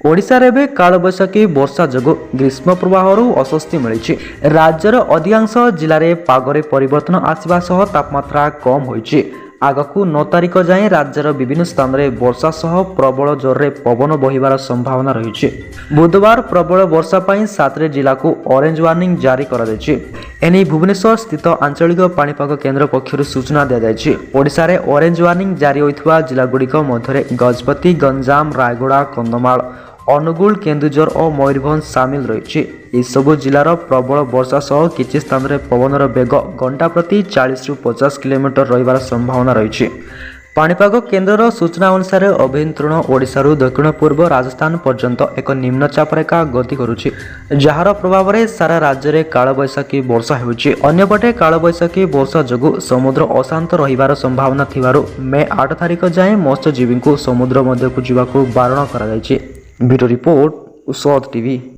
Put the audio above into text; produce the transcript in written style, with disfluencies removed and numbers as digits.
ଓଡ଼ିଶାରେ ଏବେ କାଳବୈଶାଖୀ ବର୍ଷା ଯୋଗୁଁ ଗ୍ରୀଷ୍ମ ପ୍ରବାହରୁ ଆଶ୍ୱସ୍ତି ମିଳିଛି। ରାଜ୍ୟର ଅଧିକାଂଶ ଜିଲ୍ଲାରେ ପାଗରେ ପରିବର୍ତ୍ତନ ଆସିବା ସହ ତାପମାତ୍ରା କମ୍ ହୋଇଛି। ଆଗକୁ 9 ତାରିଖ ଯାଏଁ ରାଜ୍ୟର ବିଭିନ୍ନ ସ୍ଥାନରେ ବର୍ଷା ସହ ପ୍ରବଳ ଜୋରରେ ପବନ ବହିବାର ସମ୍ଭାବନା ରହିଛି। ବୁଧବାର ପ୍ରବଳ ବର୍ଷା ପାଇଁ 7ଟି ଜିଲ୍ଲାକୁ ଅରେଞ୍ଜ ୱାର୍ଣ୍ଣିଂ ଜାରି କରାଯାଇଛି। ଏନେଇ ଭୁବନେଶ୍ୱର ସ୍ଥିତ ଆଞ୍ଚଳିକ ପାଣିପାଗ କେନ୍ଦ୍ର ପକ୍ଷରୁ ସୂଚନା ଦିଆଯାଇଛି। ଓଡ଼ିଶାରେ ଅରେଞ୍ଜ ୱାର୍ଣ୍ଣିଂ ଜାରି ହୋଇଥିବା ଜିଲ୍ଲାଗୁଡ଼ିକ ମଧ୍ୟରେ ଗଜପତି, ଗଞ୍ଜାମ, ରାୟଗଡ଼ା, କନ୍ଧମାଳ, ଅନୁଗୁଳ, କେନ୍ଦୁଝର ଓ ମୟୂରଭଞ୍ଜ ସାମିଲ ରହିଛି। ଏସବୁ ଜିଲ୍ଲାର ପ୍ରବଳ ବର୍ଷା ସହ କିଛି ସ୍ଥାନରେ ପବନର ବେଗ ଘଣ୍ଟା ପ୍ରତି 40ରୁ 50 କିଲୋମିଟର ରହିବାର ସମ୍ଭାବନା ରହିଛି। ପାଣିପାଗ କେନ୍ଦ୍ରର ସୂଚନା ଅନୁସାରେ, ଆଭ୍ୟନ୍ତରୀଣ ଓଡ଼ିଶାରୁ ଦକ୍ଷିଣ ପୂର୍ବ ରାଜସ୍ଥାନ ପର୍ଯ୍ୟନ୍ତ ଏକ ନିମ୍ନଚାପ ରେଖା ଗତି କରୁଛି, ଯାହାର ପ୍ରଭାବରେ ସାରା ରାଜ୍ୟରେ କାଳବୈଶାଖୀ ବର୍ଷା ହେଉଛି। ଅନ୍ୟପଟେ କାଳବୈଶାଖୀ ବର୍ଷା ଯୋଗୁଁ ସମୁଦ୍ର ଅଶାନ୍ତ ରହିବାର ସମ୍ଭାବନା ଥିବାରୁ ମେ 8 ତାରିଖ ଯାଏଁ ମତ୍ସ୍ୟଜୀବୀଙ୍କୁ ସମୁଦ୍ର ମଧ୍ୟକୁ ଯିବାକୁ ବାରଣ କରାଯାଇଛି। ବ୍ୟୁରୋ ରିପୋର୍ଟ, ଉସଦ ଟିଭି।